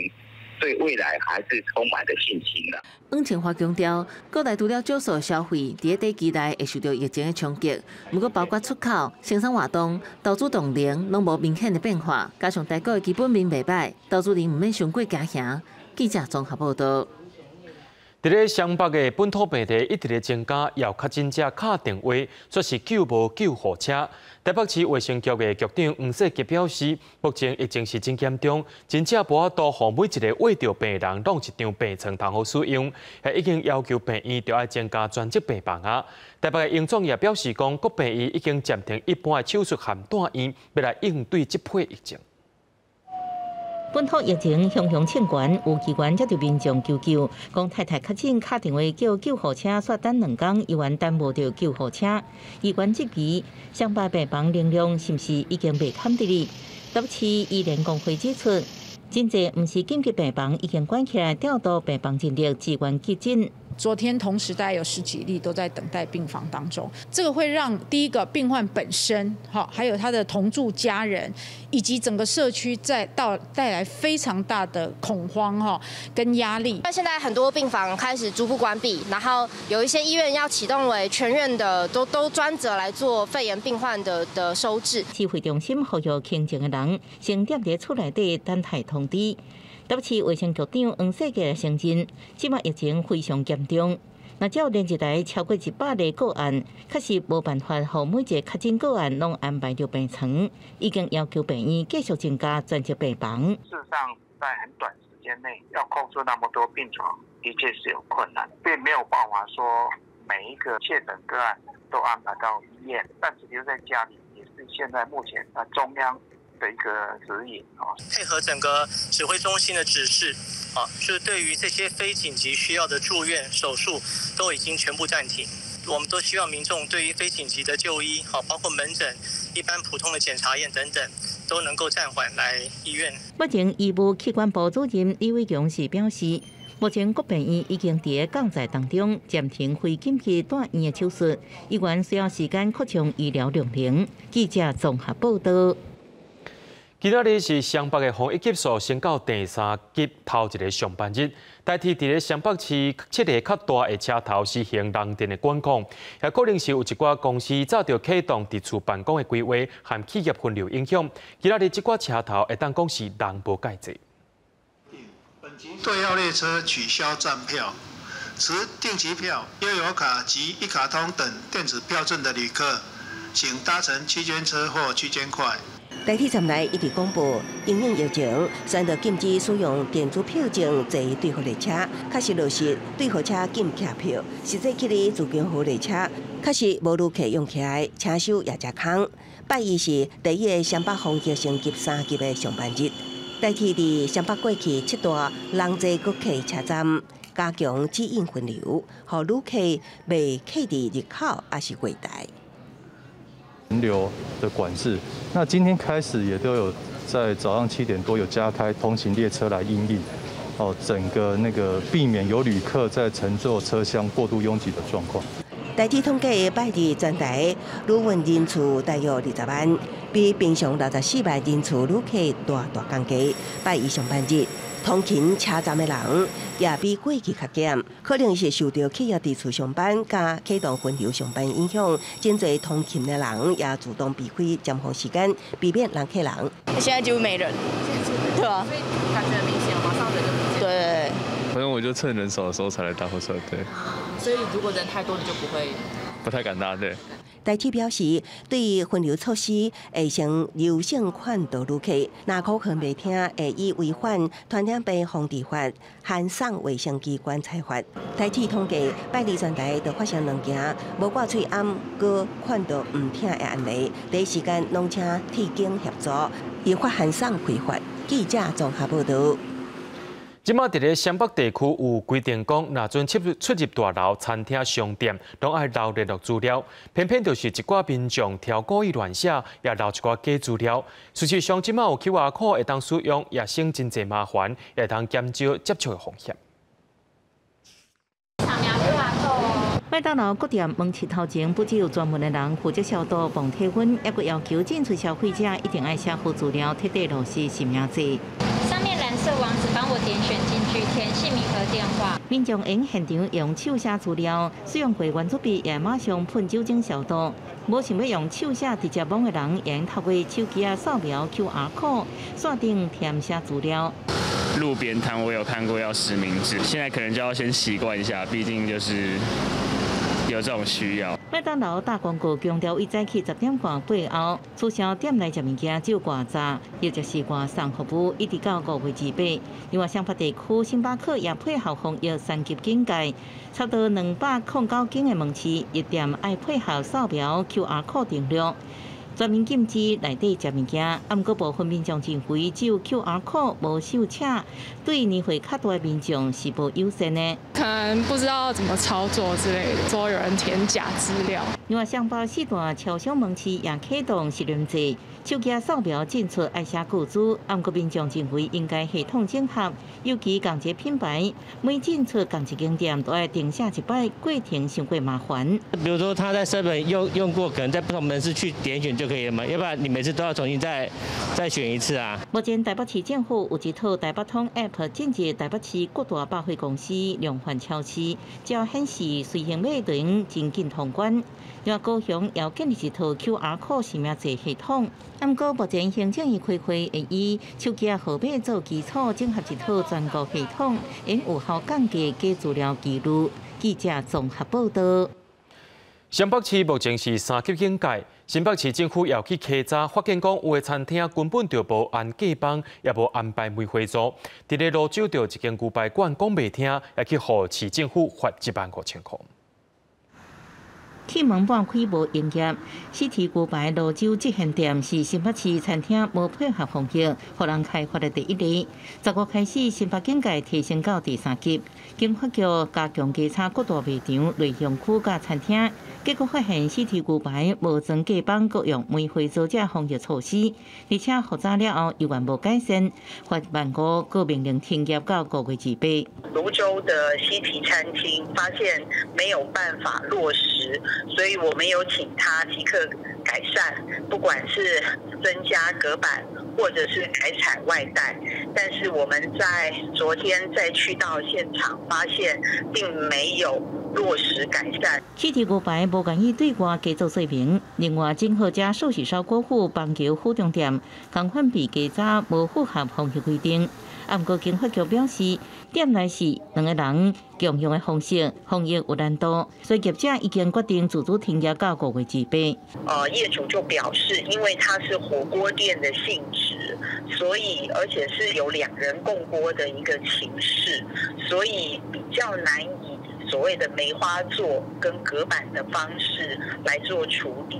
對未來還是充滿了信心的。黃清華強調，國內除了少數消費，佇短期內會受到疫情的衝擊，毋過包括出口、生產活動、投資動能，攏無明顯的變化，加上台股的基本面袂䆀，投資人毋免傷過驚嚇。記者綜合報道。佇咧雙北的本土病例一直咧增加，有確診者敲電話，說是救無救護車。台北市衛生局的局長黃世傑表示，目前疫情是真嚴重，真正無法度予每一个患著病的人攏一張病床通好使用，也已經要求病院著愛增加專職病房啊。台北的榮總也表示講，各病院已經暫停一般的手術和住院，欲來應對這波疫情。本土疫情雄雄衝懸，有議員接著民眾求救，講太太確診，敲電話叫救護車，煞等兩工，猶原等無著救護車。議員質疑，雙北病房容量是毋是已經袂堪得哩？台北市醫聯公會指出，真濟毋是緊急病房已經關起來，調度病房人力支援急診。昨天同時大概有十幾例都在等待病房當中，這個會讓第一個病患本身，哈，還有他的同住家人，以及整個社區在到帶來非常大的恐慌，哈，跟壓力。那現在很多病房開始逐步關閉，然後有一些醫院要啟動為全院的都專責來做肺炎病患的收治。指揮中心呼籲輕症的人先踮佇厝內底等待通知。台北市衛生局長黃世傑承認，這擺疫情非常嚴重。若照連日來超過100例個案，確實無辦法予每一个確診個案攏安排著病床，已經要求病院繼續增加專職病房。事實上，在很短時間內要控制那麼多病床，的確是有困難，並沒有辦法說每一個確診個案都安排到醫院，暫時留在家裡，也是現在目前啊中央的一個指引啊，配合整個指揮中心的指示啊，就是對於這些非緊急需要的住院手術都已經全部暫停。我們都希望民眾對於非緊急的就醫，好，包括門診、一般普通的檢查驗等等，都能夠暫緩來醫院。目前醫務企管部主任李偉強是表示，目前各病院已經佇降載當中暫停非緊急住院的手術，醫院需要時間擴充醫療量能。記者綜合報道。今仔日是雙北的防疫級數升到第三級頭一个上班日，台鐵佇咧雙北市七个較大的車頭實行人電的管控，也可能是有一寡公司早就啟動佇厝辦公的規劃和企業分流影響。今仔日這寡車頭會當講是人無蓋濟。對號列車取消站票，持定期票、悠遊卡及一卡通等電子票證的旅客，請搭乘區間車或區間快。台鐵站內一直公布，因應疫情，宣導禁止使用電子票證坐對號列車，確實落實對號車禁徛票。實際去咧自強號列車，確實無旅客用起來，車廂也誠空。拜一是第一个雙北防疫升級三級的上班日，台鐵佇雙北過去七大人濟閣客車站加強指引分流，予旅客袂卡佇入口抑是月台。人流的管制，那今天開始也都有在早上7點多有加開通勤列車來因應，哦，整個那個避免有旅客在乘坐車廂過度擁擠的狀況。台鐵統計拜日全台旅運人次大約20萬，比平常64萬人次旅客大大降低。拜一上班日，通勤車站的人也比過去較減，可能是受著企業佇厝上班佮啟動分流上班影響，真濟通勤的人也主動避開尖峰時間，避免人擠人。現在幾乎沒人，對啊，所以感覺很明顯，馬上人就不見。對，反正我就趁人少的時候才來搭火車，對。所以如果人太多，你就不會，不太敢搭，對。台鐵表示，對分流措施會先優先勸導旅客，若苦勸袂聽，會以違反傳染病防治法、函送衛生機關裁罰。台鐵統計，拜二全台就發生兩件無掛喙罨、閣勸導毋聽的案例，第一時間攏請鐵警協助，依法函送開罰。記者綜合報導。這馬佇咧雙北地區有規定講，若準出入大樓、餐廳、商店，攏愛留聯絡資料。偏偏就是一寡民眾挑故意亂寫，也留一寡假資料。事實上，這馬有 QR code 會當使用，也省真濟麻煩，會當減少接觸的風險。掃描 QR code。麥當勞各店門市頭前不只有專門的人負責消毒、磅體溫，猶閣要求進出消費者一定愛寫好資料，徹底落實實名制。上面藍色網址幫我點選進去，填姓名和電話。民眾用現場用手寫資料，使用過圓珠筆也馬上噴酒精消毒。無想欲用手寫直接摸的人，會用透過手機仔掃描 QR code，線頂填寫資料。路邊攤我有看過要實名制，現在可能就要先習慣一下，畢竟就是有這種需要。麥當勞大廣告強調，伊早起10點半過後，取消店內食物件只有外炸，或者是外送服務，一直到5月28。另外，雙北地區星巴克也配合防疫三級警戒，差不多209間的門市，入店愛配合掃描 QR code 登錄。全面禁止內底食物件，啊，毋過部分民眾認為只有 QR code 無手寫，對年歲較大的民眾是無友善的。可能不知道怎麼操作之類的，說有人填假資料。另外，雙北四大超商門市也啟動實聯制，手機掃描進出愛寫個資，啊，毋過民眾認為應該系統整合，尤其仝一個品牌，每進出仝一間店都愛填寫一擺，過程傷過麻煩。比如說他在 seven 用過，可能在不同門市去點選就可以了嘛，要不然你每次都要重新再選一次啊。目前台北市政府有一套台北通 App 進入台北市各大百貨公司、量販超市，只要顯示隨行碼就能真緊通關。另外，高雄也建立一套 QR code 實名制系統。毋過目前行政院開會會以手機號碼做基礎，整合一套全國系統，應有效降低假資料記錄。記者綜合報道。新北市目前是三級警戒，新北市政府又去稽查，發現講有的餐廳根本就無安隔板，也無安排梅花座。佇咧蘆洲著一間牛排館講袂聽，也去予市政府罰1萬5千箍。鐵門半開無營業，西提牛排蘆洲這間店是新北市餐廳無配合防疫，予人開罰的第一例。10月開始，新北警戒提升到第三級，警發局加強稽查各大賣場、內用區佮餐廳，結果發現西提牛排無裝隔板，閣用梅花座這防疫措施，而且複查了後猶原無改善，罰1萬5，閣命令停業到5月28。蘆洲的西提餐廳發現沒有辦法落實。所以我們有請他即刻改善，不管是增加隔板或者是改採外帶，但是我們在昨天再去到現場，發現並沒有落實改善。西提牛排無願意對外加做說明。另外，真好食壽喜燒果脯板橋府中店，共款被稽查無符合防疫規定。啊，毋過警發局表示，店內是兩个人共用的方式，防疫有難度，所以業者已經決定自主停業到5月28。業主就表示，因為它是火鍋店的性質，所以而且是有兩人共鍋的一個情勢，所以比較難以所謂的梅花座跟隔板的方式來做處理。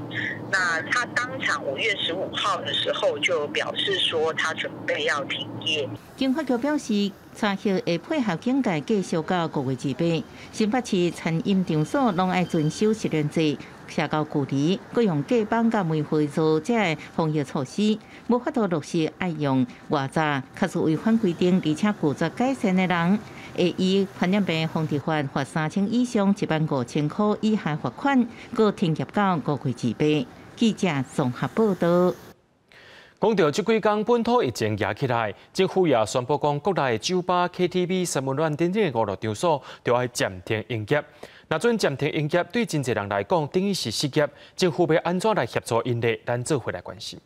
那他當場5月15號的時候就表示說，他準備要停業。警發局表示，查核會配合警戒繼續到5月28。新北市餐飲場所攏愛遵守實聯制、社交距離，閣用隔板佮梅花座這个防疫措施，無法度落實愛用外炸，確實違反規定，而且拒絕改善的人，會依傳染病防治法罰3000以上1萬5千箍以下罰款，閣停業到5月28。記者綜合報道。講到這幾工本土疫情嚴起來，政府也宣布講，國內的酒吧、KTV、三溫暖等等的娛樂場所，都愛暫停營業。若準暫停營業，對真濟人來講，等於是失業。政府欲按怎來協助𪜶咧？咱做伙來關心。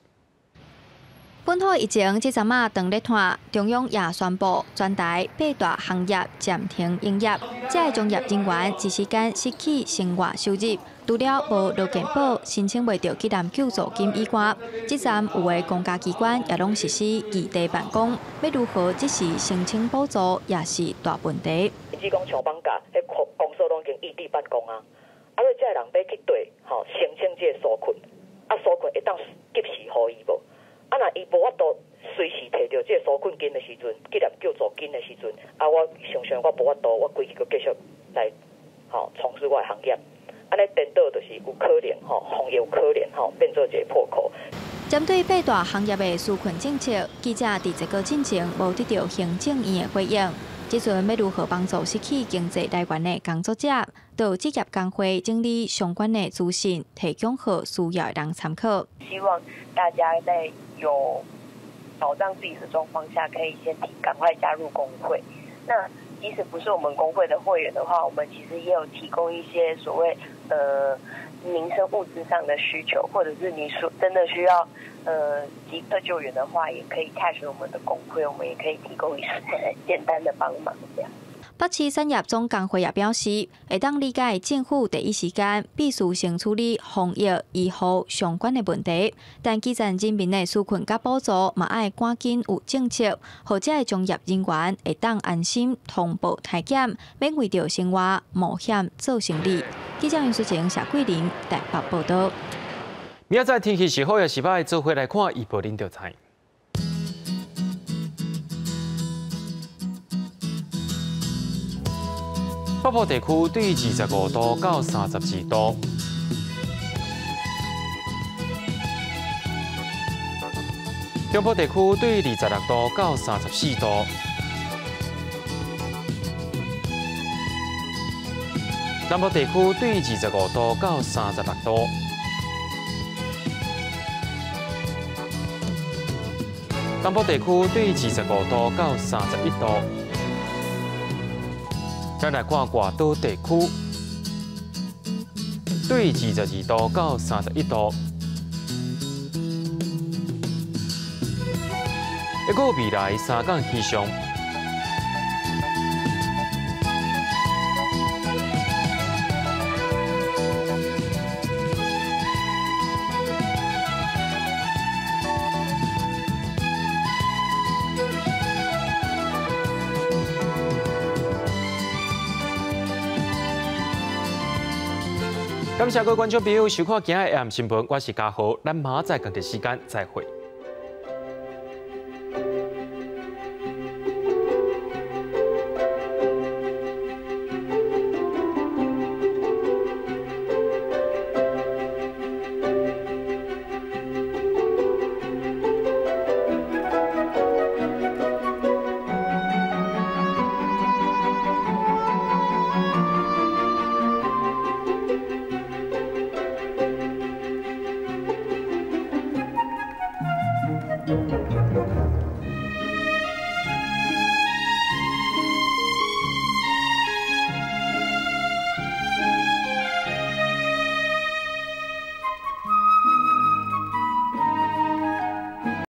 本土疫情這陣仔當咧拖，中央也宣布全台八大行業暫停營業，這个從業人員一時間失去生活收入，除了無勞健保申請袂著失業救助金以外，這陣有的公家機關也攏實施異地辦公，欲如何即時申請補助也是大問題。只講像放假，彼公所攏已經異地辦公啊，啊，所以這个人欲去對吼申請這个紓困，啊，紓困會當及時予伊無？啊，若伊無法度隨時提著這个紓困金的時陣，失業救助金的時陣，啊，我想想我無法度，我規氣閣繼續來吼從事我的行業，按呢顛倒就是有可能吼，防疫有可能吼變做一个破口。針對八大行業的紓困政策，記者佇這個進前無得著行政院的回應。這陣欲如何幫助失去經濟來源的工作者，就職業工會整理相關的資訊，提供予需要的人參考。希望大家在有保障自己的狀況下，可以先趕快加入工會。那即使不是我們工會的會員的話，我們其實也有提供一些所謂民生物資上的需求，或者是你說真的需要即刻救援的話，也可以洽詢我們的工會，我們也可以提供一些簡單的幫忙。這樣。北市產業總工會也表示，會當理解政府第一時間必須先處理防疫、醫護相關的問題，但基層人民的紓困佮補助嘛愛趕緊有政策，予這个專業人員會當安心通報體檢，免為著生活冒險做生理。記者楊淑晴、謝桂玲台北報道。明仔載天氣是好抑是䆀，做伙來看預報，恁就知。北部地區對25度到32度，中部地區對26度到34度，南部地區對25度到36度，東部地區對25度到31度。咱來看外島地區，對22度到31度。一個未來三天氣象。感謝各位觀眾朋友收看今日的 AM 新聞，我是嘉豪，咱明仔載仝一時間再會。